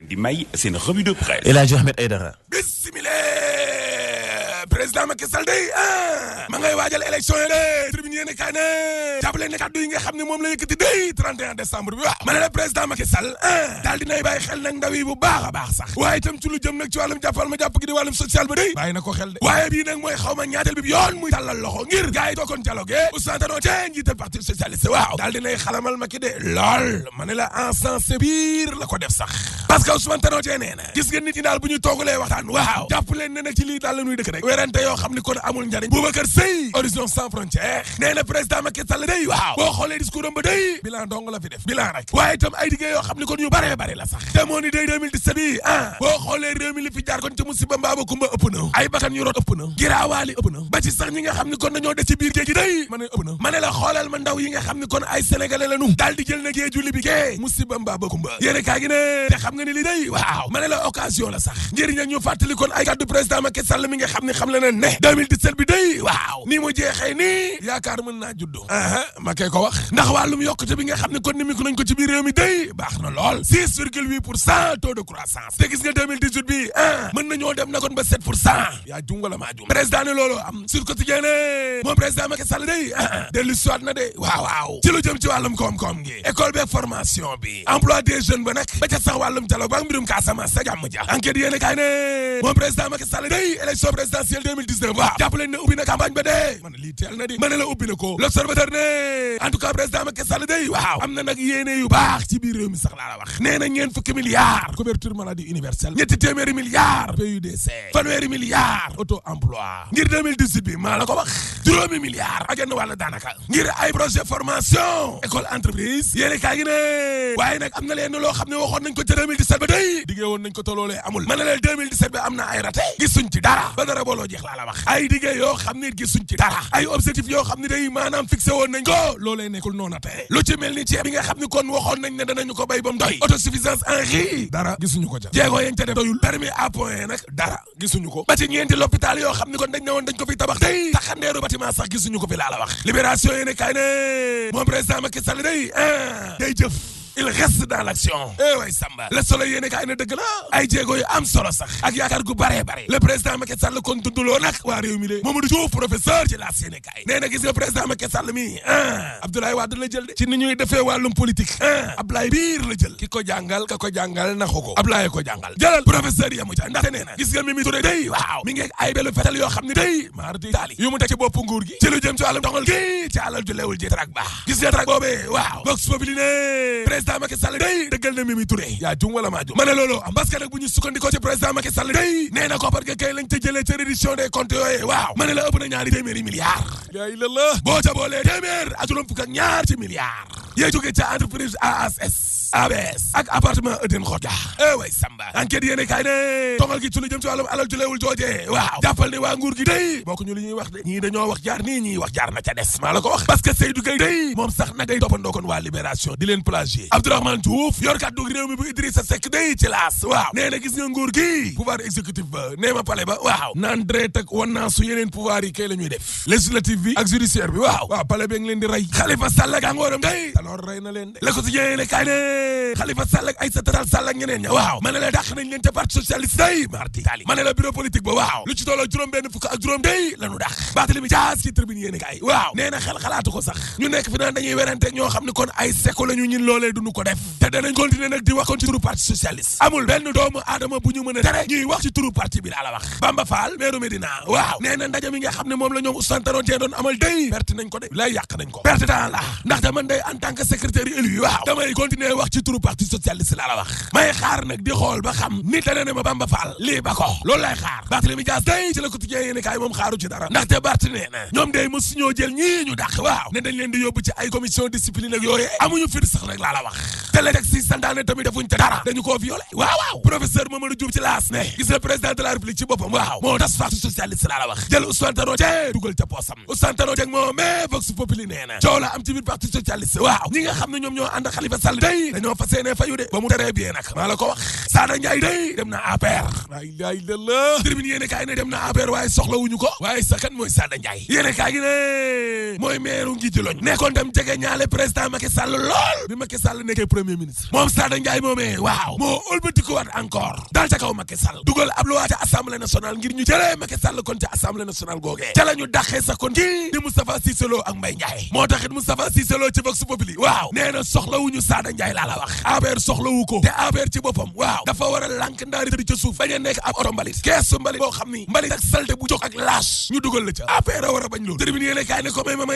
di may seen revue de presse. El Hadji Ahmed Aidara. Bismillah président Macky Sall day ma ngay waajal élection yi de tribune yéene kaay ne jàppale ne kaddu yi nga xam ne moom la yëkkati day 31 décembre bi waaw ma ne la président Macky Sall daal dinay bàyyi xel nag ndaw yi bu baax a baax sax waaye itam ci lu jëm nag ci wàllum jàppal ma jàpp gi di wàllum social ba day bàyyi na ko xel de waaye bii nag mooy xaw ma ñaateel bi yoon muy tàllal loxo ngir gars yi toogoon dialogue Ousmane Tanor Dieng njiital parti socialiste waaw daal dinay xalamal Macky de lool ma ne la encensé biir la ko def sax parce que Ousmane Tanor Dieng nee na gis ngeen nit ñi daal bu ñu toogalee waxtaan waaw jàpp leen ne nag ci lii daal la ñuy dëkk rek werante yoo xam ni kon amul njariñ Boubacar Seye Horizon Sans Frontières nee na président Macky Sall day waaw boo xoolee discours am ba day bilan dong la fi def bilan rek waaye itam ay diggé yoo xam ni kon yu bare bare la sax te moo ni day 2017 bi boo xoolee réew mi li fi jaar kon ci musiba mbaaba kumba ëpp na ay bakkan yu rot ëpp na giraawaali ëpp na ba ci sax ñi nga xam ni kon dañoo des ci biir géej gi day ma ne ëpp na ma ne la xoolal ma ndaw yi nga xam ni kon ay sénégalais la ñu daal di jël na géeju li bi gee musiba mbaaba kumba yéene kaa gi ne te xam nga ni li day waaw ma ne la occasion la sax njëriñ ak ñu fàttali kon ay kaddu président Macky Sall mi nga xam ne xam le na ne 2017 bi day waaw ni mu jeexee nii yaakaar mën naa juddu ma koy ko wax ndax wàllum yokkute bi nga xam ne kon ni mi ko nañ ko ci biir réew mi day baax na lool 6,8% taux de croissance te gis nga 2018 bi mën nañoo dem na kon ba 7% yaa jum wala maa jum président ne loolu am sur quotidien ne moom président Macky Sall day dellu soit na de waaw ci lu jëm ci wàllum koom-koom gi école beeg formation bi emploi des jeunes ba nag ba ca sax wàllum dialogue ba mbirum Casamance sa jàmm ja enquête yéene kaay ne moom président Macky Sall day élection présidentielle 2019 waaw jàpp leen ne ubbi na campagne ba de man lii teel na di ma ne la ubbi na ko l'observateur ne en tout cas président Macky Sall day waaw am na nag yéene yu baax ci biir réew mi sax laa la wax nee na ñeent fukki milliards couverture maladie universelle ñetti téeméeri milliards PUDC fanweeri milliards auto emploi ngir 2018 bi maa la ko wax juróomi milliards ak genn wàll daanaka ngir ay projet formation école entreprise yéene kaa gi ne waaye nag am na leen loo xam ne waxoon nañ ko ca 2017 ba day diggee woon nañ ko te loolee amul ma ne leen 2017 bi am na ay raté gisuñ ci dara ba dara booloo jeex laa la wax ay diggee yoo xam ne gisuñ ci dara ay objectif yoo xam ne day maanaam fixé woon nañ ko loolee nekkul noonu tey lu ci mel ni ceeb bi nga xam ne kon waxoon nañ ne danañu ko béy ba mu doy autosuffisance en riz dara gisuñu ko ca jéego yañ ca def doyul permis à point nag dara gisuñu ko ba ci ñeenti l'hôpital yoo xam ne kon dañ ne woon dañ ko fi tabax day taxandeeru bâtiment sax gisuñu ko fi laa la wax libération yéene kaay ne moom président Macky Sall day jëf il reste dans l'action way Samba le soleil yéene kaay ne dëgg la ay jéego yu am solo sax ak yaakaar gu bare bare le président Macky Sall kon dunduloo nag waa réew mi de Mamadou Diouf professeur ci laas yéene kaay nee na gis nga président Macky Sall mi Abdoulaye Wade la jël de ci ni ñuy defee wàllum politique Abdoulaye biir la jël ki ko jàngal ka ko jàngal naxu ko Abdoulaye ko jàngal jëlal professeur yamu ca ndaxte nee na gis nga Mimi Touré day waaw mi ngi ay belu fetal yoo xam ne day mardi taali yu mu teg ci bopp nguur gi ci lu jëm ci wàllum doxal gi ci alal ju leewul ji trak baax gis nga trak boobee waaw Vox Populi ne président Macky Sall day dëggal na Mimi Touré yaa jum wala maa jum ma ne loolu am parce que nag bu ñu sukkandikoo ci président Macky Sall day nee na ko parce que kay lañ te jëlee ci reddition des comptes yooyu waaw ma ne la ëpp na ñaari téeméeri milliards yaa ilallah boo ca boolee téeméer ak juróom fukk ak ñaar ci milliards yee jógee ca entreprise ABS ak appartement Eden Khota way Samba enquête yéene kaay ne tongal gi ci lu jëm ci wàllum alal ju leewul joojee waaw jàppal ne waa nguur gi day bokk ñu li ñuy wax de ñii dañoo wax jaar nii ñii wax jaar na ca des maa la ko wax parce que Seydou Gueye day moom sax nag day toppandoo kon waa Libération di leen plagier Abdourahmane Diouf yor kàddu réew mi bu Idrissa Seck day ci laas waaw nee na gis nga nguur gi pouvoir exécutif ba nee ma palais ba waaw naan dret ak wannaa su yeneen pouvoir yi kay la ñuy def législatif bi ak judiciaire bi waaw palais bi ngi leen di rey Khalifa Sall ak ngooram day alors rey na leen de Le Quotidien ne kaay ne Khalifa Sall ak Aïssata Tall Sall ak ñeneen ña waaw ma ne la dàq nañ leen ca parti socialiste day mardi tali ma ne la bureau politique ba waaw lu ci tolloo juróom benn fukk ak juróom day la ñu dàq Barthélémy Dias ci tribune yéene kaay waaw nee na xel xalaatu ko sax ñu nekk fi naan dañuy werante ñoo xam ne kon ay seko la ñu ñin loolee duñu ko def te danañ continuer nag di wax kon ci turu parti socialiste amul benn doomu aadama bu ñu mën a tere ñuy wax ci turu parti bi laa la wax Bamba Fall maire Médina waaw nee na ndaje mi nga xam ne moom la ñoom Ousmane Tanor Dieng doon amal day perte nañ ko de lay yàq nañ ko perte temps la ndaxte man day en tant que secrétaire élu waaw damay continuer wax ci turu parti socialiste laa la wax may xaar nag di xool ba xam nit dana ne ma Bamba Fall lii ba ko loolu lay xaar Barthélémy Dias day ci la Quotidien yéene kaay moom xaaru ci dara ndaxte Barth nee na ñoom day mosu ñoo jël ñii ñu dàq waaw ne dañ leen di yóbbu ci ay commission discipline ak yooyee amuñu fit sax rek laa la wax te la teg si santaane tamit defuñ te dara dañu koo violé waaw professeur Mamadou Diouf ci laas ne gis nga président de la République ci boppam waaw moo tas parti socialiste laa la wax jël Ousmane Tanor Dieng dugal ca poosam Ousmane Tanor Dieng moo mais Vox Populi nee na coow la am ci biir parti socialiste waaw ñi nga xam ne ñoom ñoo ànd Khalifa Sall day dañoo fas yéene fayu de ba mu très bien nag maa la ko wax Sada Ndiaye day dem na APR la ilaha illallah Tribune yéene kaay ne dem na APR waaye soxla wuñu ko waaye sa kan mooy Sada Ndiaye yéene kaay gi ne mooy meeru ngi ci loñ nekkoon dem jege ñaale président Macky Sall lool bi Macky Sall nekkee premier ministre moom Sada Ndiaye moomee waaw moo ëlbatikuwaat encore dal ca kaw Macky Sall dugal ab loi ca assemblée nationale ngir ñu jëlee Macky Sall kon ca assemblée nationale googee ca la ñu dàqee sa kon kii di Moustapha Cissé Lo ak Mbaye Ndiaye moo taxit Moustapha Cissé Lo ci Vox Populi waaw nee na soxlawuñu Sada Ndiaye laa la wax APR soxlawu ko te APR ci boppam waaw dafa war a lànk ndaari tëdd ca suuf bañ a nekk ab oto mbalit keesu mbalit boo xam ni mbalit ak salte bu jóg ak lâche ñu dugal la ca APR a war a bañ loolu Tribune yéene kaay ne ko may ma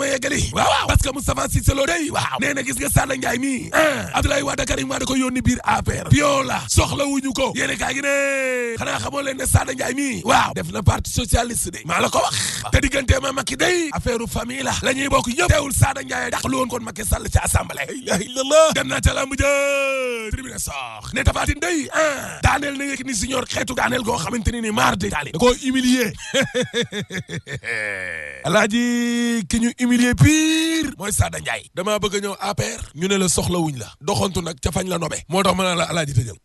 yeggali waaw parce que Moustapha Cissé Lo day waaw nee na gis nga Sada Ndiaye mi Abdoulaye Wade Karim Wade ko yónni biir APR pion la soxlawuñu ko yéene kaay gi ne xanaa xamoo leen ne Sada Ndiaye mi waaw def na parti socialiste de maa la ko wax te diggante ma Macky day affaire famille la ñuy bokk ñëpp teewul Sada Ndiaye dàqlu woon kon Macky Sall ci assemblée la ilaha illallah dem naa ca lamb ja Tribune sox ne Tapha Tine day daaneel na Yékini Senior xeetu daaneel goo xamante ni maar de taali da koo humilier alaaji ki ñu humilier pire mooy Sada Ndiaye damaa bëgg a ñëw APR ñu ne la soxla wuñ la doxantu nag ca fañ la nobe moo tax ma ne la alaaji tëjal